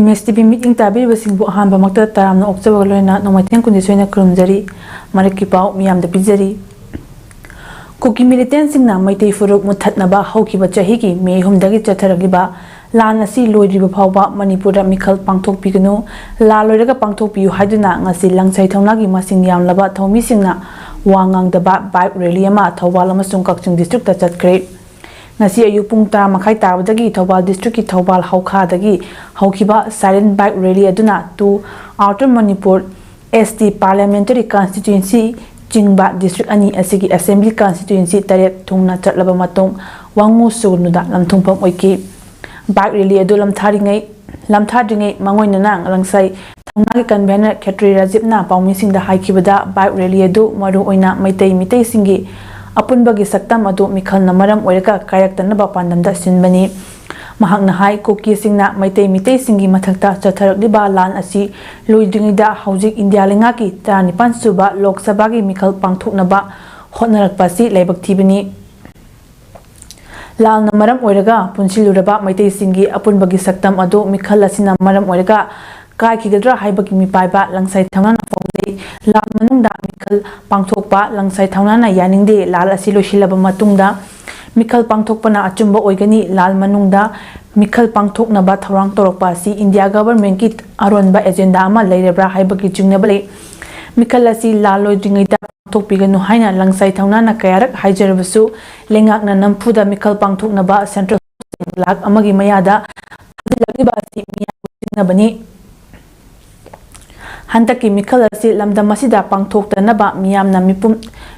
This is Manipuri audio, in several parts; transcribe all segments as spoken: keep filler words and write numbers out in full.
ꯑꯦꯝ ꯑꯦꯁ ꯇꯤ ꯚꯤ ꯃꯤꯠꯌꯦꯡ ꯇꯥꯕꯤꯔꯤꯕꯁꯤꯡꯕꯨ ꯑꯍꯥꯟꯕꯃꯛꯇ ꯇꯔꯥꯝꯅ ꯑꯣꯛꯆꯕꯒ ꯂꯣꯏꯅꯅ ꯅꯣꯡꯃꯥꯏꯊꯦꯝ ꯀꯨꯟꯖ ꯁꯣꯏꯅ ꯈꯨꯔꯨꯝꯖꯔꯤ꯫ ꯃꯔꯛꯀꯤ ꯄꯥꯎ ꯃꯤꯌꯥꯝꯗ ꯄꯤꯖꯔꯤ꯫ ꯀꯨꯀꯤ ꯃꯤꯂꯤꯇꯦꯟꯁꯤꯡꯅ ꯃꯩꯇꯩ ꯐꯨꯔꯨꯞ ꯃꯨꯠꯊꯠꯅꯕ ꯍꯧꯈꯤꯕ ꯆꯍꯤꯒꯤ ꯃꯦ ꯑꯍꯨꯝꯗꯒꯤ ꯆꯠꯊꯔꯛꯂꯤꯕ ꯂꯥꯟ ꯑꯁꯤ ꯂꯣꯏꯗ꯭ꯔꯤꯕ ꯐꯥꯎꯕ ꯃꯅꯤꯄꯨꯔꯗ ꯃꯤꯈꯜ ꯄꯥꯡꯊꯣꯛꯄꯤꯒꯅꯨ, ꯂꯥꯟ ꯂꯣꯏꯔꯒ ꯄꯥꯡꯊꯣꯛꯄꯤꯌꯨ ꯍꯥꯏꯗꯨꯅ ꯉꯁꯤ ꯂꯪꯁꯥꯏ ꯊꯧꯅꯥꯒꯤ ꯃꯁꯤꯡ ꯌꯥꯝꯂꯕ ꯊꯧꯃꯤꯁꯤꯡꯅ ꯋꯥ ꯉꯥꯡꯗꯕ ꯕꯥꯏꯛ ꯔꯦꯂꯤ ꯑꯃ ꯊꯧꯕꯥꯜ ꯑꯃꯁꯨꯡ ꯀꯛꯆꯤꯡ ꯗꯤꯁꯇ꯭ꯔꯤꯛꯇ ꯆꯠꯈ꯭ꯔꯦ꯫ ꯉꯁꯤ ꯑꯌꯨꯛ ꯄꯨꯡ ꯇꯔꯥ ꯃꯈꯥꯏ ꯇꯥꯕꯗꯒꯤ ꯊꯧꯕꯥꯜ ꯗꯤꯁꯇ꯭ꯔꯤꯛꯀꯤ ꯊꯧꯕꯥꯜ ꯍꯧꯈꯥꯗꯒꯤ ꯍꯧꯈꯤꯕ ꯁꯥꯏꯂꯦꯟ ꯕꯥꯏꯛ ꯔꯦꯂꯤ ꯑꯗꯨꯅ ꯇꯨ ꯑꯥꯎꯇꯔ ꯃꯅꯤꯄꯨꯔ ꯑꯦꯁ ꯇꯤ ꯄꯥꯔꯂꯤꯌꯥꯃꯦꯟꯇꯔꯤ ꯀꯟꯁꯇꯤꯇ꯭ꯌꯨꯟꯁꯤ ꯆꯤꯡꯕ ꯗꯤꯁꯇ꯭ꯔꯤꯛ ꯑꯅꯤ ꯑꯁꯤꯒꯤ ꯑꯦꯁꯦꯝꯕ꯭ꯂꯤ ꯀꯟꯁꯇꯤꯇ꯭ꯌꯨꯟꯁꯤ ꯇꯔꯦꯠ ꯊꯨꯡꯅ ꯆꯠꯂꯕ ꯃꯇꯨꯡ ꯋꯥꯉꯨ ꯁꯨꯒꯅꯨꯗ ꯂꯝꯊꯨꯡꯐꯝ ꯑꯣꯏꯈꯤ꯫ ꯕꯥꯏꯛ ꯔꯦꯂꯤ ꯑꯗꯨ ꯂꯝꯊꯥꯔꯤꯉꯩ ꯂꯝꯊꯥꯗ꯭ꯔꯤꯉꯩ ꯃꯥꯡꯑꯣꯏꯅꯅ ꯂꯪꯁꯥꯏ ꯊꯧꯅꯥꯒꯤ ꯀꯟꯚꯦꯅꯔ ꯈꯦꯇ꯭ꯔꯤ ꯔꯥꯖꯤꯞꯅ ꯄꯥꯎꯃꯤꯁꯤꯡꯗ ꯍꯥꯏꯈꯤꯕꯗ ꯕꯥꯏꯛ ꯔꯦꯂꯤ ꯑꯗꯨ ꯃꯔꯨꯑꯣꯏꯅ ꯃꯩꯇꯩ ꯃꯤꯇꯩꯁꯤꯡꯒꯤ ꯑꯄꯨꯟꯕꯒꯤ ꯁꯛꯇꯝ ꯑꯗꯨ ꯃꯤꯈꯜꯅ ꯃꯔꯝ ꯑꯣꯏꯔꯒ ꯀꯥꯏꯔꯛꯇꯅꯕ ꯄꯥꯟꯗꯝꯗ ꯁꯤꯟꯕꯅꯤ꯫ ꯃꯍꯥꯛꯅ ꯍꯥꯏ, ꯀꯨꯀꯤꯁꯤꯡꯅ ꯃꯩꯇꯩ ꯃꯤꯇꯩꯁꯤꯡꯒꯤ ꯃꯊꯛꯇ ꯆꯠꯊꯔꯛꯂꯤꯕ ꯂꯥꯟ ꯑꯁꯤ ꯂꯣꯏꯗ꯭ꯔꯤꯉꯩꯗ ꯍꯧꯖꯤꯛ ꯏꯟꯗꯤꯌꯥ ꯂꯩꯉꯥꯛꯀꯤ ꯇꯔꯥꯅꯤꯄꯥꯟ ꯁꯨꯕ ꯂꯣꯛ ꯁꯚꯥꯒꯤ ꯃꯤꯈꯜ ꯄꯥꯡꯊꯣꯛꯅꯕ ꯍꯣꯠꯅꯔꯛꯄ ꯑꯁꯤ ꯂꯥꯏꯕꯛ ꯊꯤꯕꯅꯤ꯫ ꯂꯥꯟꯅ ꯃꯔꯝ ꯑꯣꯏꯔꯒ ꯄꯨꯟꯁꯤꯜꯂꯨꯔꯕ ꯃꯩꯇꯩꯁꯤꯡꯒꯤ ꯑꯄꯨꯟꯕꯒꯤ ꯁꯛꯇꯝ ꯑꯗꯨ ꯃꯤꯈꯜ ꯑꯁꯤꯅ ꯃꯔꯝ ꯑꯣꯏꯔꯒ ꯀꯥꯏꯈꯤꯒꯗ꯭ꯔꯥ ꯍꯥꯏꯕꯒꯤ ꯃꯤꯄꯥꯏꯕ ꯂꯪꯁꯥꯏ ꯊꯧꯅꯥꯅ ꯐꯣꯡꯗꯩ꯫ ꯂꯥꯟ ꯃꯅꯨꯡꯗ ꯃꯤꯈꯜ ꯄꯥꯡꯊꯣꯛꯄ ꯂꯪꯁꯥꯏ ꯊꯧꯅꯥꯅ ꯌꯥꯅꯤꯡꯗꯦ꯫ ꯂꯥꯟ ꯑꯁꯤ ꯂꯣꯏꯁꯤꯜꯂꯕ ꯃꯇꯨꯡꯗ ꯃꯤꯈꯜ ꯄꯥꯡꯊꯣꯛꯄꯅ ꯑꯆꯨꯝꯕ ꯑꯣꯏꯒꯅꯤ꯫ ꯂꯥꯟ ꯃꯅꯨꯡꯗ ꯃꯤꯈꯜ ꯄꯥꯡꯊꯣꯛꯅꯕ ꯊꯧꯔꯥꯡ ꯇꯧꯔꯛꯄ ꯑꯁꯤ ꯏꯟꯗꯤꯌꯥ ꯒꯚꯔꯟꯃꯦꯟꯠꯀꯤ ꯑꯔꯣꯟꯕ ꯑꯦꯖꯦꯟꯗꯥ ꯑꯃ ꯂꯩꯔꯕ꯭ꯔꯥ ꯍꯥꯏꯕꯒꯤ ꯆꯤꯡꯅꯕ ꯂꯩ꯫ ꯃꯤꯈꯜ ꯑꯁꯤ ꯂꯥꯟ ꯂꯣꯏꯗ꯭ꯔꯤꯉꯩꯗ ꯄꯥꯡꯊꯣꯛꯄꯤꯒꯅꯨ ꯍꯥꯏꯅ ꯂꯪꯁꯥꯏ ꯊꯧꯅꯥꯅ ꯀꯌꯥꯔꯛ ꯍꯥꯏꯖꯔꯕꯁꯨ ꯂꯩꯉꯥꯛꯅ ꯅꯝꯐꯨꯗ ꯃꯤꯈꯜ ꯄꯥꯡꯊꯣꯛꯅꯕ ꯁꯦꯟꯇ꯭ꯔꯦꯜ ꯂꯥꯈ ꯑꯃꯒꯤ ꯃꯌꯥꯗ ꯊꯥꯖꯤꯜꯂꯛꯂꯤꯕ ꯑꯁꯤ ꯃꯤꯌꯥꯝꯒꯤ ꯆꯤꯡꯅꯕꯅꯤ꯫ ꯍꯟꯗꯛꯀꯤ ꯃꯤꯈꯜ ꯑꯁꯤ ꯂꯝꯗꯝ ꯑꯁꯤꯗ ꯄꯥꯡꯊꯣꯛꯇꯅꯕ ꯃꯤꯌꯥꯝꯅ ꯃꯤꯄꯨꯝ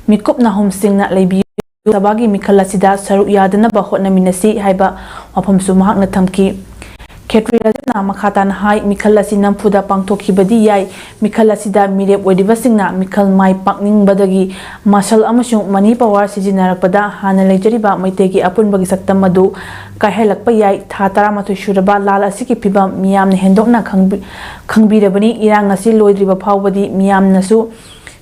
ꯃꯤꯀꯨꯞ ꯅꯥꯍꯨꯝꯁꯤꯡꯅ ꯂꯩꯕꯤꯌꯨ꯫ ꯁꯚꯥꯒꯤ ꯃꯤꯈꯜ ꯑꯁꯤꯗ ꯁꯔꯨꯛ ꯌꯥꯗꯅꯕ ꯍꯣꯠꯅꯃꯤꯟꯅꯁꯤ ꯍꯥꯏꯕ ꯋꯥꯐꯝꯁꯨ ꯃꯍꯥꯛꯅ ꯊꯝꯈꯤ꯫ ꯈꯦꯇ꯭ꯔꯤ ꯔꯥꯖꯤꯞꯅ ꯃꯈꯥ ꯇꯥꯅ ꯍꯥꯏ, ꯃꯤꯈꯜ ꯑꯁꯤ ꯅꯝꯐꯨꯗ ꯄꯥꯡꯊꯣꯛꯈꯤꯕꯗꯤ ꯌꯥꯏ, ꯃꯤꯈꯜ ꯑꯁꯤꯗ ꯃꯤꯔꯦꯞ ꯑꯣꯏꯔꯤꯕꯁꯤꯡꯅ ꯃꯤꯈꯜ ꯃꯥꯏ ꯄꯥꯛꯅꯤꯡꯕꯗꯒꯤ ꯃꯁꯜ ꯑꯃꯁꯨꯡ ꯃꯅꯤ ꯄꯋꯥꯔ ꯁꯤꯖꯤꯟꯅꯔꯛꯄꯗ ꯍꯥꯟꯅ ꯂꯩꯖꯔꯤꯕ ꯃꯩꯇꯩꯒꯤ ꯑꯄꯨꯟꯕꯒꯤ ꯁꯛꯇꯝ ꯑꯗꯨ ꯀꯥꯏꯍꯜꯂꯛꯄ ꯌꯥꯏ꯫ ꯊꯥ ꯇꯔꯥꯃꯥꯊꯣꯏ ꯁꯨꯔꯕ ꯂꯥꯟ ꯑꯁꯤꯒꯤ ꯐꯤꯚꯝ ꯃꯤꯌꯥꯝꯅ ꯍꯦꯟꯗꯣꯛꯅ ꯈꯪꯕꯤ-, ꯈꯪꯕꯤꯔꯕꯅꯤ꯫ ꯏꯔꯥꯡ ꯑꯁꯤ ꯂꯣꯏꯗ꯭ꯔꯤꯕ ꯐꯥꯎꯕꯗꯤ ꯃꯤꯌꯥꯝꯅꯁꯨ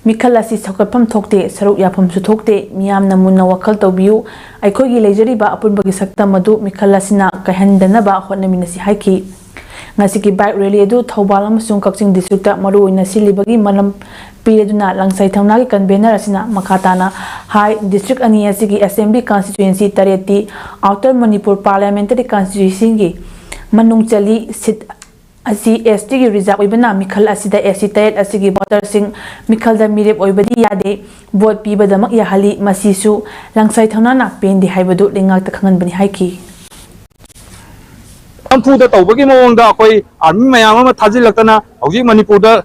ꯃꯤꯈꯜ ꯑꯁꯤ ꯁꯧꯒꯠꯐꯝ ꯊꯣꯛꯇꯦ, ꯁꯔꯨꯛ ꯌꯥꯐꯝꯁꯨ ꯊꯣꯛꯇꯦ꯫ ꯃꯤꯌꯥꯝꯅ ꯃꯨꯟꯅ ꯋꯥꯈꯜ ꯇꯧꯕꯤꯌꯨ꯫ ꯑꯩꯈꯣꯏꯒꯤ ꯂꯩꯖꯔꯤꯕ ꯑꯄꯨꯟꯕꯒꯤ ꯁꯛꯇꯝ ꯑꯗꯨ ꯃꯤꯈꯜ ꯑꯁꯤꯅ ꯀꯥꯏꯍꯟꯗꯅꯕ ꯍꯣꯠꯅꯃꯤꯟꯅꯁꯤ ꯍꯥꯏꯈꯤ꯫ ꯉꯁꯤꯒꯤ bike rally ꯑꯗꯨ ꯊꯧꯕꯥꯜ ꯑꯃꯁꯨꯡ ꯀꯛꯆꯤꯡ districtꯇ ꯃꯔꯨꯑꯣꯏꯅ ꯁꯤꯜꯂꯤꯕꯒꯤ ꯃꯔꯝ ꯄꯤꯔꯗꯨꯅ ꯂꯪꯁꯥꯏ ꯊꯧꯅꯥꯒꯤ convener ꯑꯁꯤꯅ ꯃꯈꯥ ꯇꯥꯅ ꯍꯥꯏ, district ꯑꯅꯤ ꯑꯁꯤꯒꯤ assembly constituency ꯇꯔꯦꯠꯇꯤ Outer Manipur Parliamentary Constituencyꯒꯤ ꯃꯅꯨꯡ ꯆꯜꯂꯤ꯫ Seat ꯑꯁꯤ STꯒꯤ reserve ꯑꯣꯏꯕꯅ ꯃꯤꯈꯜ ꯑꯁꯤꯗ SC ꯇꯔꯦꯠ ꯑꯁꯤꯒꯤ voterꯁꯤꯡ ꯃꯤꯈꯜꯗ ꯃꯤꯔꯦꯞ ꯑꯣꯏꯕꯗꯤ ꯌꯥꯗꯦ꯫ Vote ꯄꯤꯕꯗꯃꯛ ꯌꯥꯍꯜꯂꯤ꯫ ꯃꯁꯤꯁꯨ ꯂꯪꯁꯥꯏ ꯊꯧꯅꯥꯅ ꯄꯦꯟꯗꯦ ꯍꯥꯏꯕꯗꯨ ꯂꯩꯉꯥꯛꯇ ꯈꯪꯍꯟꯕꯅꯤ ꯍꯥꯏꯈꯤ꯫ ꯅꯝꯐꯨꯗ ꯇꯧꯕꯒꯤ ꯃꯑꯣꯡꯗ ꯑꯩꯈꯣꯏ army ꯃꯌꯥꯝ ꯑꯃ ꯊꯥꯖꯤꯜꯂꯛꯇꯅ ꯍꯧꯖꯤꯛ ꯃꯅꯤꯄꯨꯔꯗ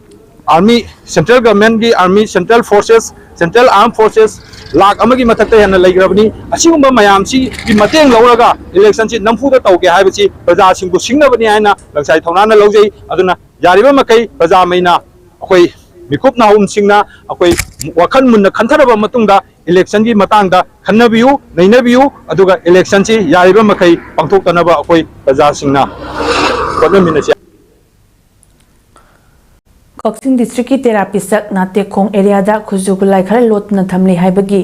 army, central governmentꯀꯤ army, central forces, central armed forces ꯂꯥꯛ ꯑꯃꯒꯤ ꯃꯊꯛꯇ ꯍꯦꯟꯅ ꯂꯩꯈ꯭ꯔꯕꯅꯤ꯫ ꯑꯁꯤꯒꯨꯝꯕ ꯃꯌꯥꯝꯁꯤꯒꯤ ꯃꯇꯦꯡ ꯂꯧꯔꯒ electionꯁꯤ ꯅꯝꯐꯨꯗ ꯇꯧꯒꯦ ꯍꯥꯏꯕꯁꯤ ꯄ꯭ꯔꯖꯥꯁꯤꯡꯕꯨ ꯁꯤꯡꯅꯕꯅꯤ ꯍꯥꯏꯅ ꯂꯪꯁꯥꯏ ꯊꯧꯅꯥꯅ ꯂꯧꯖꯩ꯫ ꯑꯗꯨꯅ ꯌꯥꯔꯤꯕ ꯃꯈꯩ ꯄ꯭ꯔꯖꯥꯃꯩꯅ, ꯑꯩꯈꯣꯏ ꯃꯤꯀꯨꯞ ꯅꯍꯥꯔꯣꯜꯁꯤꯡꯅ ꯑꯩꯈꯣꯏ ꯋꯥꯈꯜ ꯃꯨꯟꯅ ꯈꯟꯊꯔꯕ ꯃꯇꯨꯡꯗ electionꯒꯤ ꯃꯇꯥꯡꯗ ꯈꯟꯅꯕꯤꯌꯨ, ꯅꯩꯅꯕꯤꯌꯨ, ꯑꯗꯨꯒ electionꯁꯤ ꯌꯥꯔꯤꯕ ꯃꯈꯩ ꯄꯥꯡꯊꯣꯛꯇꯅꯕ ꯑꯩꯈꯣꯏ ꯄ꯭ꯔꯖꯥꯁꯤꯡꯅ ꯍꯣꯠꯅꯃꯤꯟꯅꯁꯤ꯫ ꯀꯛꯆꯤꯡ districtꯀꯤ ꯇꯦꯔꯥ ꯄꯤꯁꯛ ꯅꯥꯇꯦꯛꯈꯣꯡ areaꯗ ꯈꯨꯠꯁꯨ ꯈꯨꯠꯂꯥꯏ ꯈꯔ ꯂꯣꯠꯇꯨꯅ ꯊꯝꯂꯤ ꯍꯥꯏꯕꯒꯤ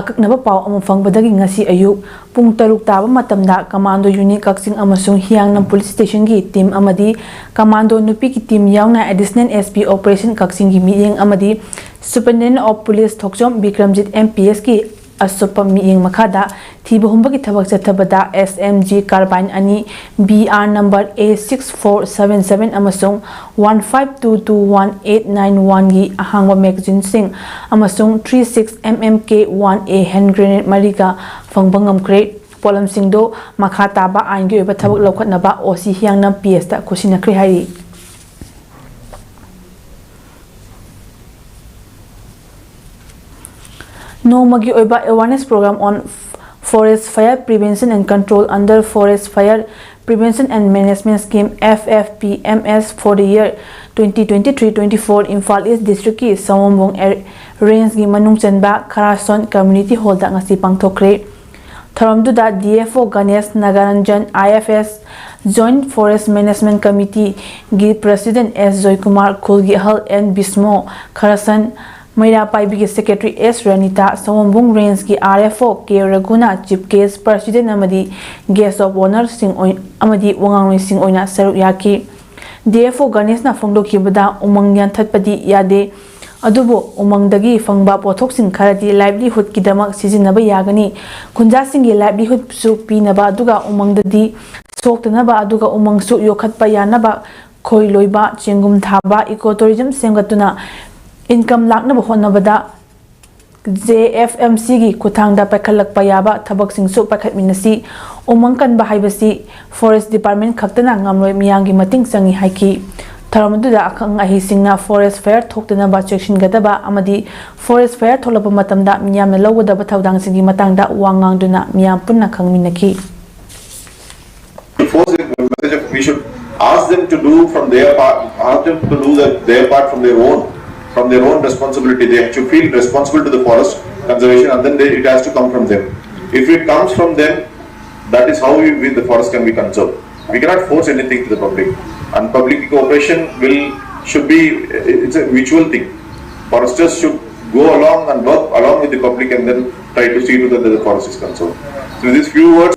ꯑꯀꯛꯅꯕ ꯄꯥꯎ ꯑꯃ ꯐꯪꯕꯗꯒꯤ ꯉꯁꯤ ꯑꯌꯨꯛ ꯄꯨꯡ ꯇꯔꯨꯛ ꯇꯥꯕ ꯃꯇꯝꯗ commando unit ꯀꯛꯆꯤꯡ ꯑꯃꯁꯨꯡ ꯍꯤꯌꯥꯡꯅꯝ police stationꯒꯤ team ꯑꯃꯗꯤ commando ꯅꯨꯄꯤꯒꯤ team ꯌꯥꯎꯅ additional SP operation ꯀꯛꯆꯤꯡꯒꯤ ꯃꯤꯠꯌꯦꯡ ꯑꯃꯗꯤ superintendent of police ꯊꯣꯛꯆꯣꯝ ꯕꯤꯀ꯭ꯔꯝꯖꯤꯠ MPSꯀꯤ ꯑꯁꯨꯞꯄ ꯃꯤꯠꯌꯦꯡ ꯃꯈꯥꯗ ꯊꯤꯕ ꯍꯨꯝꯕꯒꯤ ꯊꯕꯛ ꯆꯠꯊꯕꯗ SMG carbine ꯑꯅꯤ, BR number A six four seven seven ꯑꯃꯁꯨꯡ one five two two one eight nine oneꯒꯤ ꯑꯍꯥꯡꯕ magazineꯁꯤꯡ ꯑꯃꯁꯨꯡ three six MMK one A hand grenade ꯃꯔꯤꯒ ꯐꯪꯕ ꯉꯝꯈ꯭ꯔꯦ꯫ ꯄꯣꯠꯂꯝꯁꯤꯡꯗꯨ ꯃꯈꯥ ꯇꯥꯕ ꯑꯥꯏꯟꯒꯤ ꯑꯣꯏꯕ ꯊꯕꯛ ꯂꯧꯈꯠꯅꯕ OC ꯍꯤꯌꯥꯡꯅꯝ PSꯇ ꯈꯨꯠꯁꯤꯟꯅꯈ꯭ꯔꯦ ꯍꯥꯏꯔꯤ꯫ ꯅꯣꯡꯃꯒꯤ ꯑꯣꯏꯕ awareness program on forest fire prevention and control under Forest Fire Prevention and Management Scheme, FFPMS, for the year twenty twenty-three twenty-four Imphal ꯏꯁ districtꯀꯤ ꯁꯑꯣꯝꯕꯨꯡ rangeꯀꯤ ꯃꯅꯨꯡ ꯆꯟꯕ ꯈꯔꯥꯁꯣꯟ community hallꯗ ꯉꯁꯤ ꯄꯥꯡꯊꯣꯛꯈ꯭ꯔꯦ꯫ ꯊꯧꯔꯝꯗꯨꯗ DFO Ganesh ꯅꯥꯒꯥꯔꯟꯖꯟ, IFS, Joint Forest Management Committeeꯒꯤ President S Joykumar, ꯈꯨꯜꯒꯤ ꯑꯍꯜ N ꯕꯤꯁꯃꯣ, ꯈꯔꯥꯁꯟ ꯃꯩꯔꯥ ꯄꯥꯏꯕꯤꯒꯤ Secretary S ꯔꯅꯤꯇꯥ, ꯁꯑꯣꯝꯕꯨꯡ Range ꯀꯤ R F O K ꯔꯘꯨꯅ Chief Guest, President ꯑꯃꯗꯤ Guest of Honour ꯁꯤꯡ ꯑꯣꯏ-, ꯑꯃꯗꯤ ꯋꯥꯉꯥꯡꯂꯣꯏꯁꯤꯡ ꯑꯣꯏꯅ ꯁꯔꯨꯛ ꯌꯥꯈꯤ꯫ D F O ꯒꯅꯦꯁꯅ ꯐꯣꯡꯗꯣꯛꯈꯤꯕꯗ, ꯎꯃꯪ ꯌꯥꯟꯊꯠꯄꯗꯤ ꯌꯥꯗꯦ, ꯑꯗꯨꯕꯨ ꯎꯃꯪꯗꯒꯤ ꯐꯪꯕ ꯄꯣꯠꯊꯣꯛꯁꯤꯡ ꯈꯔꯗꯤ livelihood ꯀꯤꯗꯃꯛ ꯁꯤꯖꯤꯟꯅꯕ ꯌꯥꯒꯅꯤ꯫ ꯈꯨꯟꯖꯥꯁꯤꯡꯒꯤ livelihood ꯁꯨ ꯄꯤꯅꯕ, ꯑꯗꯨꯒ ꯎꯃꯪꯗꯗꯤ ꯁꯣꯛꯇꯅꯕ, ꯑꯗꯨꯒ ꯎꯃꯪꯁꯨ ꯌꯣꯛꯈꯠꯄ ꯌꯥꯅꯕ ꯈꯣꯏ ꯂꯣꯏꯕ, ꯆꯦꯡꯒꯨꯝ ꯊꯥꯕ, eco tourism ꯁꯦꯝꯒꯠꯇꯨꯅ income ꯂꯥꯛꯅꯕ ꯍꯣꯠꯅꯕꯗ J F M C ꯒꯤ ꯈꯨꯠꯊꯥꯡꯗ ꯄꯥꯏꯈꯠꯂꯛꯄ ꯌꯥꯕ ꯊꯕꯛꯁꯤꯡꯁꯨ ꯄꯥꯏꯈꯠꯃꯤꯟꯅꯁꯤ꯫ ꯎꯃꯪ ꯀꯟꯕ ꯍꯥꯏꯕꯁꯤ Forest Department ꯈꯛꯇꯅ ꯉꯝꯂꯣꯏ, ꯃꯤꯌꯥꯝꯒꯤ ꯃꯇꯦꯡ ꯆꯪꯏ ꯍꯥꯏꯈꯤ꯫ ꯊꯧꯔꯝ ꯑꯗꯨꯗ ꯑꯈꯪ ꯑꯍꯩꯁꯤꯡꯅ forest fire ꯊꯣꯛꯇꯅꯕ ꯆꯦꯛꯁꯤꯟꯒꯗꯕ ꯑꯃꯗꯤ forest fire ꯊꯣꯛꯂꯛꯄ ꯃꯇꯝꯗ ꯃꯤꯌꯥꯝꯅ ꯂꯧꯒꯗꯕ ꯊꯧꯗꯥꯡꯁꯤꯡꯒꯤ ꯃꯇꯥꯡꯗ ꯋꯥ ꯉꯥꯡꯗꯨꯅ ꯃꯤꯌꯥꯝ ꯄꯨꯟꯅ ꯈꯪꯃꯤꯟꯅꯈꯤ꯫ Force a message of, we should ask them to do from their part, ask them to do the, their part from their own, from their own responsibility. They should feel responsible to the forest conservation, and then they, it has to come from them. If it comes from them, that is how we, we, the forest can be conserved. We cannot force anything to the public, and public cooperation will, should be, it's a mutual thing. Foresters should go along and work along with the public and then try to see to that the forest is conserved. So with these few words,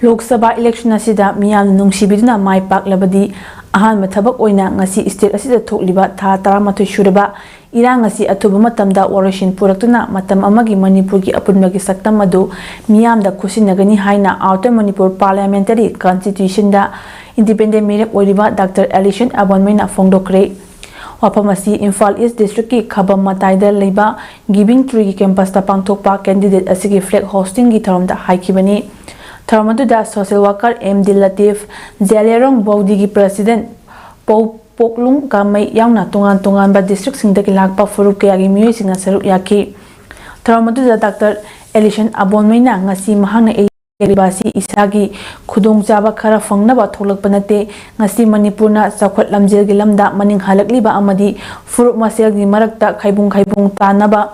Lok Sabha election ꯑꯁꯤꯗ ꯃꯤꯌꯥꯝꯅ ꯅꯨꯡꯁꯤꯕꯤꯗꯨꯅ ꯃꯥꯏ ꯄꯥꯛꯂꯕꯗꯤ, ꯑꯍꯥꯟꯕ ꯊꯕꯛ ꯑꯣꯏꯅ ꯉꯁꯤ state ꯑꯁꯤꯗ ꯊꯣꯛꯂꯤꯕ ꯊꯥ ꯇꯔꯥꯃꯥꯊꯣꯏ ꯁꯨꯔꯕ ꯏꯔꯥꯡ ꯑꯁꯤ ꯑꯊꯨꯕ ꯃꯇꯝꯗ ꯋꯥꯔꯣꯏꯁꯤꯟ ꯄꯨꯔꯛꯇꯨꯅ ꯃꯇꯝ ꯑꯃꯒꯤ ꯃꯅꯤꯄꯨꯔꯒꯤ ꯑꯄꯨꯟꯕꯒꯤ ꯁꯛꯇꯝ ꯑꯗꯨ ꯃꯤꯌꯥꯝꯗ ꯈꯨꯠꯁꯤꯟꯅꯒꯅꯤ ꯍꯥꯏꯅ Outer Manipur Parliamentary Constitution ꯗ independent ꯃꯤꯔꯦꯞ ꯑꯣꯏꯔꯤꯕ Doctor Alison Abonmei ꯅ ꯐꯣꯡꯗꯣꯛꯈ꯭ꯔꯦ꯫ ꯋꯥꯐꯝ ꯑꯁꯤ ꯏꯝꯐꯥꯜ East District ꯀꯤ ꯈꯕꯝ ꯃꯇꯥꯏꯗ ꯂꯩꯕ Giving Tree ꯒꯤ campus ꯇ ꯄꯥꯡꯊꯣꯛꯄ candidate ꯑꯁꯤꯒꯤ flag hosting ꯒꯤ ꯊꯧꯔꯝꯗ ꯍꯥꯏꯈꯤꯕꯅꯤ꯫ ꯊꯧꯔꯝ ꯑꯗꯨꯗ social worker M D Latif, ꯖꯦꯂꯦꯔꯣꯡ ꯕꯧꯗꯤꯒꯤ president ꯄꯧ ꯄꯣꯛꯂꯨꯡ ꯀꯥꯃꯩ ꯌꯥꯎꯅ ꯇꯣꯉꯥꯟ ꯇꯣꯉꯥꯟꯕ district ꯁꯤꯡꯗꯒꯤ ꯂꯥꯛꯄ ꯐꯨꯔꯨꯞ ꯀꯌꯥꯒꯤ ꯃꯤꯑꯣꯏꯁꯤꯡꯅ ꯁꯔꯨꯛ ꯌꯥꯈꯤ꯫ ꯊꯧꯔꯝ ꯑꯗꯨꯗ Doctor Alison Abonmei ꯅ ꯉꯁꯤ ꯃꯍꯥꯛꯅ ꯂꯩꯔꯤꯕ ꯑꯁꯤ ꯏꯁꯥꯒꯤ ꯈꯨꯗꯣꯡꯆꯥꯕ ꯈꯔ ꯐꯪꯅꯕ ꯊꯣꯛꯂꯛꯄ ꯅꯠꯇꯦ꯫ ꯉꯁꯤ ꯃꯅꯤꯄꯨꯔꯅ ꯆꯥꯎꯈꯠ ꯂꯝꯖꯦꯜꯒꯤ ꯂꯝꯗ ꯃꯅꯤꯡ ꯍꯜꯂꯛꯂꯤꯕ ꯑꯃꯗꯤ ꯐꯨꯔꯨꯞ ꯃꯁꯦꯜꯒꯤ ꯃꯔꯛꯇ ꯈꯥꯏꯕꯨꯡ ꯈꯥꯏꯕꯨꯡ ꯇꯥꯅꯕ,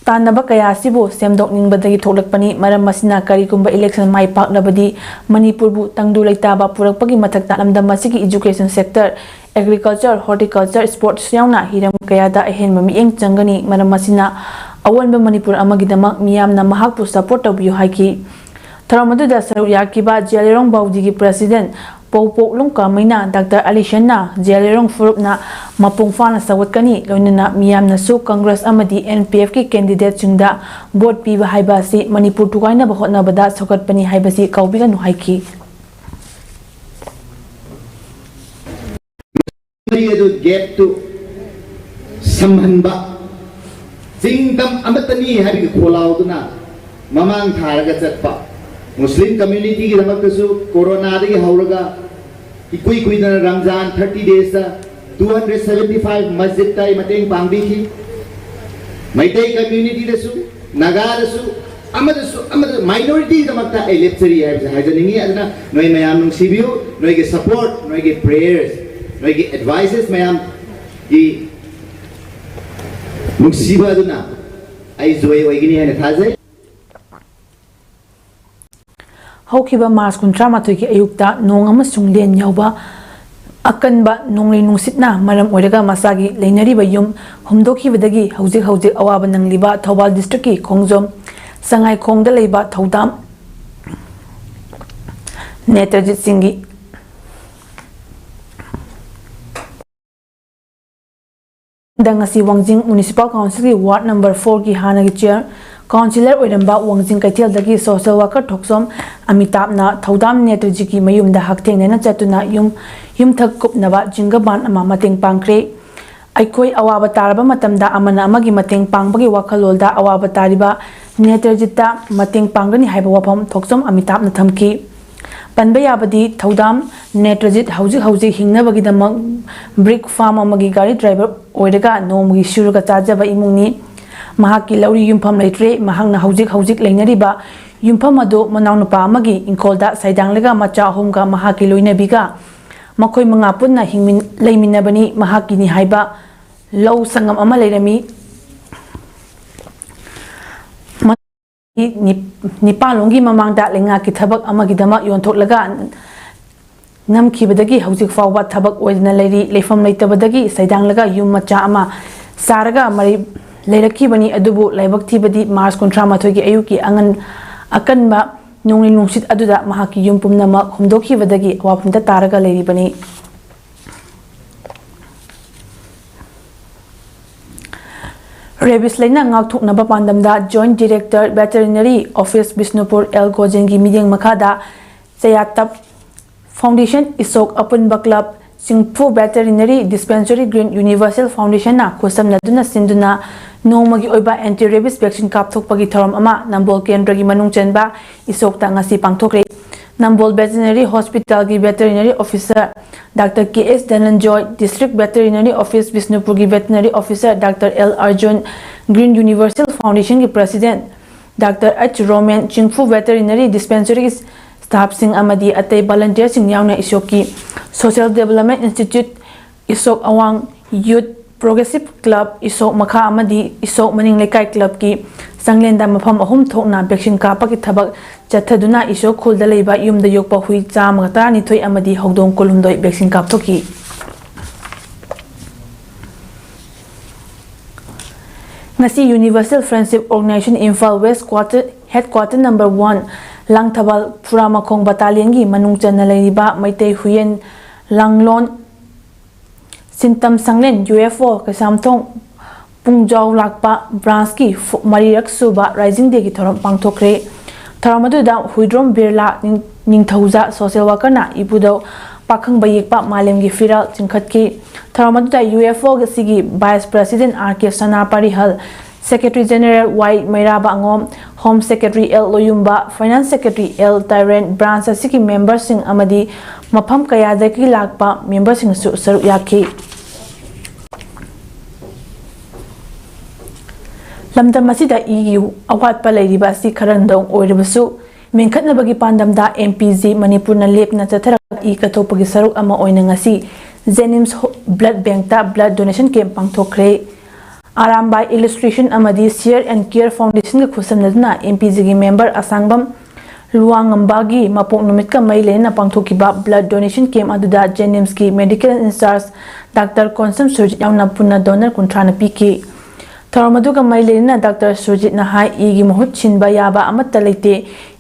ꯇꯥꯅꯕ ꯀꯌꯥ ꯑꯁꯤꯕꯨ ꯁꯦꯝꯗꯣꯛꯅꯤꯡꯕꯗꯒꯤ ꯊꯣꯛꯂꯛꯄꯅꯤ꯫ ꯃꯔꯝ ꯑꯁꯤꯅ ꯀꯔꯤꯒꯨꯝꯕ election ꯃꯥꯏ ꯄꯥꯛꯂꯕꯗꯤ ꯃꯅꯤꯄꯨꯔꯕꯨ ꯇꯪꯗꯨ ꯂꯩꯇꯥꯕ ꯄꯨꯔꯛꯄꯒꯤ ꯃꯊꯛꯇ ꯂꯝꯗꯝ ꯑꯁꯤꯒꯤ education sector, Agriculture, Horticulture, Sports ꯌꯥꯎꯅ ꯍꯤꯔꯝ ꯀꯌꯥꯗ ꯑꯍꯦꯟꯕ ꯃꯤꯠꯌꯦꯡ ꯆꯪꯒꯅꯤ꯫ ꯃꯔꯝ ꯑꯁꯤꯅ ꯑꯑꯣꯟꯕ ꯃꯅꯤꯄꯨꯔ ꯑꯃꯒꯤꯗꯃꯛ ꯃꯤꯌꯥꯝꯅ ꯃꯍꯥꯛꯄꯨ support ꯇꯧꯕꯤꯌꯨ ꯍꯥꯏꯈꯤ꯫ ꯊꯧꯔꯝ ꯑꯗꯨꯗ ꯁꯔꯨꯛ ꯌꯥꯈꯤꯕ ꯖꯤꯌꯥꯂꯤꯔꯣꯡ ꯕꯥꯎꯗꯤꯒꯤ president ꯄꯧꯄꯣꯛꯂꯨꯝ ꯀꯥꯃꯩꯅ ꯗꯥꯛꯇꯔ ꯑꯂꯤꯁꯟꯅ ꯖꯤꯌꯥꯂꯤꯔꯣꯡ ꯐꯨꯔꯨꯞꯅ ꯃꯄꯨꯡ ꯐꯥꯅ ꯁꯧꯒꯠꯀꯅꯤ, ꯂꯣꯏꯅꯅ ꯃꯤꯌꯥꯝꯅꯁꯨ Congress ꯑꯃꯗꯤ N P F ꯀꯤ candidateꯁꯤꯡꯗ vote ꯄꯤꯕ ꯍꯥꯏꯕ ꯑꯁꯤ ꯃꯅꯤꯄꯨꯔ ꯊꯨꯒꯥꯏꯅꯕ ꯍꯣꯠꯅꯕꯗ ꯁꯧꯒꯠꯄꯅꯤ ꯍꯥꯏꯕꯁꯤ ꯀꯥꯎꯕꯤꯒꯅꯨ ꯍꯥꯏꯈꯤ꯫ ꯃꯔꯤ ꯑꯗꯨ gapꯇꯨ ꯁꯝꯍꯟꯕ, ꯆꯤꯡꯗꯝ ꯑꯃꯠꯇꯅꯤ ꯍꯥꯏꯕꯒꯤ ꯈꯣꯜꯂꯥꯎꯗꯨꯅ ꯃꯃꯥꯡ ꯊꯥꯔꯒ ꯆꯠꯄ꯫ Muslim communityꯒꯤꯗꯃꯛꯇꯁꯨ coronaꯗꯒꯤ ꯍꯧꯔꯒ ꯏꯀꯨꯏ ꯀꯨꯏꯗꯅ Ramzan thirty daysꯇ two hundred seventy five ꯃꯁꯖꯤꯗꯇ ꯑꯩ ꯃꯇꯦꯡ ꯄꯥꯡꯕꯤꯈꯤ꯫ ꯃꯩꯇꯩ communityꯗꯁꯨ, ꯅꯥꯒꯥꯗꯁꯨ, ꯑꯃꯗꯁꯨ ꯑꯃꯗ minorityꯒꯤꯗꯃꯛꯇ ꯑꯩ ꯂꯦꯞꯆꯔꯤ ꯍꯥꯏꯕꯁꯦ ꯍꯥꯏꯖꯅꯤꯡꯉꯤ꯫ ꯑꯗꯨꯅ ꯅꯣꯏ ꯃꯌꯥꯝ ꯅꯨꯡꯁꯤꯕꯤꯌꯨ, ꯅꯣꯏꯒꯤ support, ꯅꯣꯏꯒꯤ prayers, ꯅꯣꯏꯒꯤ advices ꯃꯌꯥꯝꯒꯤ ꯅꯨꯡꯁꯤꯕ ꯑꯗꯨꯅ ꯑꯩ ꯖꯣꯏ ꯑꯣꯏꯒꯅꯤ ꯍꯥꯏꯅ ꯊꯥꯖꯩ꯫ ꯍꯧꯈꯤꯕ March ꯀꯨꯟꯊ꯭ꯔꯥ ꯃꯥꯊꯣꯏꯒꯤ ꯑꯌꯨꯛꯇ ꯅꯣꯡ ꯑꯃꯁꯨꯡ ꯂꯦꯟ ꯌꯥꯎꯕ ꯑꯀꯟꯕ ꯅꯣꯡꯂꯩ ꯅꯨꯡꯁꯤꯠꯅ ꯃꯔꯝ ꯑꯣꯏꯔꯒ ꯃꯁꯥꯒꯤ ꯂꯩꯅꯔꯤꯕ ꯌꯨꯝ ꯍꯨꯝꯗꯣꯛꯈꯤꯕꯗꯒꯤ ꯍꯧꯖꯤꯛ ꯍꯧꯖꯤꯛ ꯑꯋꯥꯕ ꯅꯪꯂꯤꯕ ꯊꯧꯕꯥꯜ districtꯀꯤ ꯈꯣꯡꯖꯣꯝ ꯁꯉꯥꯏꯈꯣꯡꯗ ꯂꯩꯕ ꯊꯧꯗꯥꯝ ꯅꯦꯇ꯭ꯔꯖꯤꯠ ꯁꯤꯡꯒꯤ ꯗ ꯉꯁꯤ ꯋꯥꯡꯖꯤꯡ Municipal Councilꯒꯤ ward number fourꯒꯤ ꯍꯥꯟꯅꯒꯤ chair councillor ꯑꯣꯏꯔꯝꯕ ꯋꯥꯡꯖꯤꯡ ꯀꯩꯊꯦꯜꯗꯒꯤ social worker ꯊꯣꯛꯆꯣꯝ ꯑꯃꯤꯇꯥꯕꯅ ꯊꯧꯗꯥꯝ ꯅꯦꯇ꯭ꯔꯖꯤꯒꯤ ꯃꯌꯨꯝꯗ ꯍꯛꯊꯦꯡꯅꯅ ꯆꯠꯇꯨꯅ ꯌꯨꯝ, ꯌꯨꯝꯊꯛ ꯀꯨꯞꯅꯕ ꯖꯤꯡꯒ ꯕꯥꯟ ꯑꯃ ꯃꯇꯦꯡ ꯄꯥꯡꯈ꯭ꯔꯦ꯫ ꯑꯩꯈꯣꯏ ꯑꯋꯥꯕ ꯇꯥꯔꯕ ꯃꯇꯝꯗ ꯑꯃꯅ ꯑꯃꯒꯤ ꯃꯇꯦꯡ ꯄꯥꯡꯕꯒꯤ ꯋꯥꯈꯜꯂꯣꯟꯗ ꯑꯋꯥꯕ ꯇꯥꯔꯤꯕ ꯅꯦꯇ꯭ꯔꯖꯤꯠꯇ ꯃꯇꯦꯡ ꯄꯥꯡꯒꯅꯤ ꯍꯥꯏꯕ ꯋꯥꯐꯝ ꯊꯣꯛꯆꯣꯝ ꯑꯃꯤꯇꯥꯕꯅ ꯊꯝꯈꯤ꯫ ꯄꯟꯕ ꯌꯥꯕꯗꯤ ꯊꯧꯗꯥꯝ ꯅꯦꯇ꯭ꯔꯖꯤꯠ ꯍꯧꯖꯤꯛ ꯍꯧꯖꯤꯛ ꯍꯤꯡꯅꯕꯒꯤꯗꯃꯛ brick farm ꯑꯃꯒꯤ ꯒꯥꯔꯤ driver ꯑꯣꯏꯔꯒ ꯅꯣꯡꯃꯒꯤ ꯁꯨꯔꯒ ꯆꯥꯖꯕ ꯏꯃꯨꯡꯅꯤ꯫ ꯃꯍꯥꯛꯀꯤ ꯂꯧꯔꯤ ꯌꯨꯝꯐꯝ ꯂꯩꯇ꯭ꯔꯦ꯫ ꯃꯍꯥꯛꯅ ꯍꯧꯖꯤꯛ ꯍꯧꯖꯤꯛ ꯂꯩꯅꯔꯤꯕ ꯌꯨꯝꯐꯝ ꯑꯗꯨ ꯃꯅꯥꯎꯅꯨꯄꯥ ꯑꯃꯒꯤ ꯏꯪꯈꯣꯜꯗ ꯁꯩꯗꯥꯡꯂꯒ ꯃꯆꯥ ꯑꯍꯨꯝꯒ ꯃꯍꯥꯛꯀꯤ ꯂꯣꯏꯅꯕꯤꯒ ꯃꯈꯣꯏ ꯃꯉꯥ ꯄꯨꯟꯅ ꯍꯤꯡꯃꯤꯟ-, ꯂꯩꯃꯤꯟꯅꯕꯅꯤ꯫ ꯃꯍꯥꯛꯀꯤꯅꯤ ꯍꯥꯏꯕ ꯂꯧ ꯁꯪꯒꯝ ꯑꯃ ꯂꯩꯔꯝꯃꯤ꯫ ꯅꯤꯞ-, ꯅꯤꯄꯥꯟꯂꯣꯝꯒꯤ ꯃꯃꯥꯡꯗ ꯂꯩꯉꯥꯛꯀꯤ ꯊꯕꯛ ꯑꯃꯒꯤꯗꯃꯛ ꯌꯣꯟꯊꯣꯛꯂꯒ ꯅꯝꯈꯤꯕꯗꯒꯤ ꯍꯧꯖꯤꯛ ꯐꯥꯎꯕ ꯊꯕꯛ ꯑꯣꯏꯗꯅ ꯂꯩꯔꯤ꯫ ꯂꯩꯐꯝ ꯂꯩꯇꯕꯗꯒꯤ ꯁꯩꯗꯥꯡꯂꯒ ꯌꯨꯝ ꯃꯆꯥ ꯑꯃ ꯁꯥꯔꯒ ꯃꯔꯩ ꯂꯩꯔꯛꯈꯤꯕꯅꯤ꯫ ꯑꯗꯨꯕꯨ ꯂꯥꯏꯕꯛ ꯊꯤꯕꯗꯤ ꯃꯥꯔꯆ ꯀꯨꯟꯊ꯭ꯔꯥ ꯃꯥꯊꯣꯏꯒꯤ ꯑꯌꯨꯛꯀꯤ ꯑꯉꯟ ꯑꯀꯟꯕ ꯅꯣꯡꯂꯩ ꯅꯨꯡꯁꯤꯠ ꯑꯗꯨꯗ ꯃꯍꯥꯛꯀꯤ ꯌꯨꯝ ꯄꯨꯝꯅꯃꯛ ꯍꯨꯝꯗꯣꯛꯈꯤꯕꯗꯒꯤ ꯑꯋꯥꯐꯝꯗ ꯇꯥꯔꯒ ꯂꯩꯔꯤꯕꯅꯤ꯫ ꯔꯦꯕꯤꯁ ꯂꯩꯅꯥ ꯉꯥꯛꯊꯣꯛꯅꯕ ꯄꯥꯟꯗꯝꯗ Joint Director Veterinary Office Bishnupur L ꯒꯣꯖꯦꯟꯒꯤ ꯃꯤꯠꯌꯦꯡ ꯃꯈꯥꯗ ꯆꯌꯥꯇꯞ Foundation, ꯏꯁꯣꯛ ꯑꯄꯨꯟꯕ club, ꯆꯤꯡꯐꯨ Veterinary Dispensary, Green Universal Foundationꯅ ꯈꯨꯠꯁꯝꯅꯗꯨꯅ ꯁꯤꯟꯗꯨꯅ ꯅꯣꯡꯃꯒꯤ ꯑꯣꯏꯕ anti rabies vaccine ꯀꯥꯞꯊꯣꯛꯄꯒꯤ ꯊꯧꯔꯝ ꯑꯃ ꯅꯝꯕꯣꯜ ꯀꯦꯟꯗ꯭ꯔꯒꯤ ꯃꯅꯨꯡ ꯆꯟꯕ ꯏꯁꯣꯛꯇ ꯉꯁꯤ ꯄꯥꯡꯊꯣꯛꯈ꯭ꯔꯦ꯫ ꯅꯝꯕꯣꯜ Veterinary Hospitalꯒꯤ Veterinary Officer Doctor K S Dhananjoy, District Veterinary Office ꯕꯤꯁꯅꯨꯄꯨꯔꯒꯤ Veterinary Officer Doctor L Arjun, Green Universal Foundationꯒꯤ President Doctor H Romen, Chingphu Veterinary Dispensaryꯒꯤ staffꯁꯤꯡ ꯑꯃꯗꯤ ꯑꯇꯩ volunteerꯁꯤꯡ ꯌꯥꯎꯅ ꯏꯁꯣꯛꯀꯤ Social Development Institute, ꯏꯁꯣꯛ ꯑꯋꯥꯡ Youth Progressive Club, ꯏꯁꯣꯛ ꯃꯈꯥ ꯑꯃꯗꯤ ꯏꯁꯣꯛ ꯃꯅꯤꯡ ꯂꯩꯀꯥꯏ clubꯀꯤ ꯆꯥꯡꯂꯦꯟꯗ ꯃꯐꯝ ꯑꯍꯨꯝ ꯊꯣꯛꯅ vaccine ꯀꯥꯞꯄꯒꯤ ꯊꯕꯛ ꯆꯠꯊꯗꯨꯅ ꯏꯁꯣꯛ ꯈꯨꯜꯗ ꯂꯩꯕ ꯌꯨꯝꯗ ꯌꯣꯛꯄ ꯍꯨꯏ ꯆꯥꯝꯃꯒ ꯇꯔꯥꯅꯤꯊꯣꯏ ꯑꯃꯗꯤ ꯍꯧꯗꯣꯡ ꯀꯨꯟꯍꯨꯝꯗꯣꯏ vaccine ꯀꯥꯞꯊꯣꯛꯈꯤ꯫ ꯉꯁꯤ Universal Friendship Organization Imphal West Quarter, Headquarter number one, Langthabal ꯐꯨꯔꯥꯃꯈꯣꯡ battalionꯒꯤ ꯃꯅꯨꯡ ꯆꯟꯅ ꯂꯩꯔꯤꯕ ꯃꯩꯇꯩ ꯍꯨꯏꯌꯦꯟ ꯂꯥꯡꯂꯣꯟ ꯁꯤꯟꯇꯝ ꯁꯪꯂꯦꯟ ꯌꯨ ꯑꯦꯐ ꯑꯣ ꯀꯩꯁꯥꯝꯊꯣꯡ ꯄꯨꯡꯖꯥꯎ ꯂꯥꯛꯄ branchꯀꯤ ꯐꯨ-, ꯃꯔꯤꯔꯛ ꯁꯨꯕ Rising Dayꯒꯤ ꯊꯧꯔꯝ ꯄꯥꯡꯊꯣꯛꯈ꯭ꯔꯦ꯫ ꯊꯧꯔꯝ ꯑꯗꯨꯗ ꯍꯨꯏꯗ꯭ꯔꯣꯝ ꯕꯤꯔꯂꯥ ꯅꯤꯡ-, ꯅꯤꯡꯊꯧꯖꯥ social workerꯅ ꯏꯕꯨꯙꯧ ꯄꯥꯈꯪꯕ ꯌꯦꯛꯄ ꯃꯥꯂꯦꯝꯒꯤ ꯐꯤꯔꯥꯜ ꯆꯤꯡꯈꯠꯈꯤ꯫ ꯊꯧꯔꯝ ꯑꯗꯨꯗ ꯌꯨ ꯑꯦꯐ ꯑꯣ ꯑꯁꯤꯒꯤ Vice President R K Sana Parihal, Secretary General Y Meiraba ꯑꯉꯣꯝ, Home Secretary L Loyumba, Finance Secretary L Tairen, branch ꯑꯁꯤꯒꯤ memberꯁꯤꯡ ꯑꯃꯗꯤ ꯃꯐꯝ ꯀꯌꯥꯗꯒꯤ ꯂꯥꯛꯄ memberꯁꯤꯡꯁꯨ ꯁꯔꯨꯛ ꯌꯥꯈꯤ꯫ ꯂꯝꯗꯝ ꯑꯁꯤꯗ ꯏꯒꯤ ꯑꯋꯥꯠꯄ ꯂꯩꯔꯤꯕ ꯑꯁꯤ ꯈꯔꯗꯪ ꯑꯣꯏꯔꯕꯁꯨ, ꯃꯦꯟꯈꯠꯅꯕꯒꯤ ꯄꯥꯟꯗꯝꯗ ꯑꯦꯝ ꯄꯤ ꯖꯤ ꯃꯅꯤꯄꯨꯔꯅ ꯂꯦꯞꯇꯅ ꯆꯠꯊꯔꯛꯄ ꯏ ꯀꯠꯊꯣꯛꯄꯒꯤ ꯁꯔꯨꯛ ꯑꯃ ꯑꯣꯏꯅ ꯉꯁꯤ ꯖꯦꯅꯤꯝꯁ ꯍꯣ-, blood bankꯇ blood donation camp ꯄꯥꯡꯊꯣꯛꯈ꯭ꯔꯦ꯫ ꯑꯔꯥꯝꯕꯥꯏ Illustration ꯑꯃꯗꯤ Share and Care Foundationꯒ ꯈꯨꯠꯁꯝꯅꯗꯨꯅ ꯑꯦꯝ ꯄꯤ ꯖꯤꯒꯤ member ꯑꯁꯥꯡꯕꯝ ꯂꯨꯋꯥꯡꯉꯝꯕꯒꯤ ꯃꯄꯣꯛ ꯅꯨꯃꯤꯠꯀ ꯃꯔꯤ ꯂꯩꯅꯅ ꯄꯥꯡꯊꯣꯛꯈꯤꯕ blood donation camp ꯑꯗꯨꯗ JNIMSꯀꯤ medical in charge Doctor Konsam Surjit ꯌꯥꯎꯅ ꯄꯨꯟꯅ donor ꯀꯨꯟꯊ꯭ꯔꯥꯅ ꯄꯤꯈꯤ꯫ ꯊꯧꯔꯝ ꯑꯗꯨꯒ ꯃꯔꯤ ꯂꯩꯅꯅ Doctor ꯁꯨꯔꯖꯤꯠꯅ ꯍꯥꯏ, ꯏꯒꯤ ꯃꯍꯨꯠ ꯁꯤꯟꯕ ꯌꯥꯕ ꯑꯃꯠꯇ ꯂꯩꯇꯦ꯫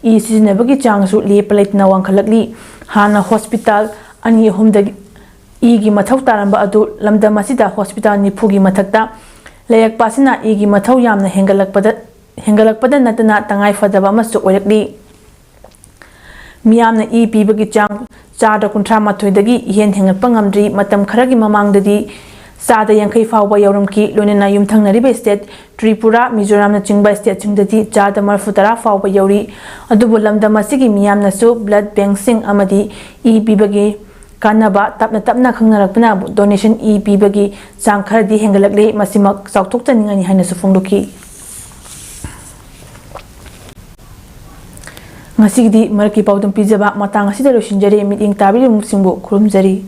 ꯏ ꯁꯤꯖꯤꯟꯅꯕꯒꯤ ꯆꯥꯡꯁꯨ ꯂꯦꯞꯄ ꯂꯩꯇꯅ ꯋꯥꯡꯈꯠꯂꯛꯂꯤ꯫ ꯍꯥꯟꯅ hospital ꯑꯅꯤ ꯑꯍꯨꯝꯗꯒꯤ ꯏꯒꯤ ꯃꯊꯧ ꯇꯥꯔꯝꯕ ꯑꯗꯨ ꯂꯝꯗꯝ ꯑꯁꯤꯗ hospital ꯅꯤꯐꯨꯒꯤ ꯃꯊꯛꯇ ꯂꯩꯔꯛꯄ ꯑꯁꯤꯅ ꯏꯒꯤ ꯃꯊꯧ ꯌꯥꯝꯅ ꯍꯦꯟꯒꯠꯂꯛꯄꯗ, ꯍꯦꯟꯒꯠꯂꯛꯄꯗ ꯅꯠꯇꯅ ꯇꯉꯥꯏ ꯐꯗꯕ ꯑꯃꯁꯨ ꯑꯣꯏꯔꯛꯂꯤ꯫ ꯃꯤꯌꯥꯝꯅ ꯏ ꯄꯤꯕꯒꯤ ꯆꯥꯡ ꯆꯥꯗ ꯀꯨꯟꯊ꯭ꯔꯥ ꯃꯥꯊꯣꯏꯗꯒꯤ ꯏꯍꯦꯟ ꯍꯦꯟꯒꯠꯄ ꯉꯝꯗ꯭ꯔꯤ꯫ ꯃꯇꯝ ꯈꯔꯒꯤ ꯃꯃꯥꯡꯗꯗꯤ ꯆꯥꯗ ꯌꯥꯡꯈꯩ ꯐꯥꯎꯕ ꯌꯧꯔꯝꯈꯤ꯫ ꯂꯣꯏꯅꯅ ꯌꯨꯝꯊꯪꯅꯔꯤꯕ state ꯇ꯭ꯔꯤꯄꯨꯔꯥ, ꯃꯤꯖꯣꯔꯥꯝꯅꯆꯤꯡꯕ stateꯁꯤꯡꯗꯗꯤ ꯆꯥꯗ ꯃꯔꯤꯐꯨ ꯇꯔꯥ ꯐꯥꯎꯕ ꯌꯧꯔꯤ꯫ ꯑꯗꯨꯕꯨ ꯂꯝꯗꯝ ꯑꯁꯤꯒꯤ ꯃꯤꯌꯥꯝꯅꯁꯨ blood bankꯁꯤꯡ ꯑꯃꯗꯤ ꯏ ꯄꯤꯕꯒꯤ ꯀꯥꯟꯅꯕ ꯇꯞꯅ ꯇꯞꯅ ꯈꯪꯅꯔꯛꯄꯅ donation ꯏ ꯄꯤꯕꯒꯤ ꯆꯥꯡ ꯈꯔꯗꯤ ꯍꯦꯟꯒꯠꯂꯛꯂꯤ꯫ ꯃꯁꯤꯃꯛ ꯆꯥꯎꯊꯣꯛꯆꯅꯤꯡꯉꯥꯏꯅꯤ ꯍꯥꯏꯅꯁꯨ ꯐꯣꯡꯗꯣꯛꯈꯤ꯫ ꯉꯁꯤꯒꯤꯗꯤ ꯃꯔꯛꯀꯤ ꯄꯥꯎꯗꯝ ꯄꯤꯖꯕ ꯃꯇꯥꯡ ꯑꯁꯤꯗ ꯂꯣꯏꯁꯤꯟꯖꯔꯦ꯫ ꯃꯤꯠꯌꯦꯡ ꯇꯥꯕꯤꯔꯤꯕꯁꯤꯡꯕꯨ ꯈꯨꯔꯨꯝꯖꯔꯤ꯫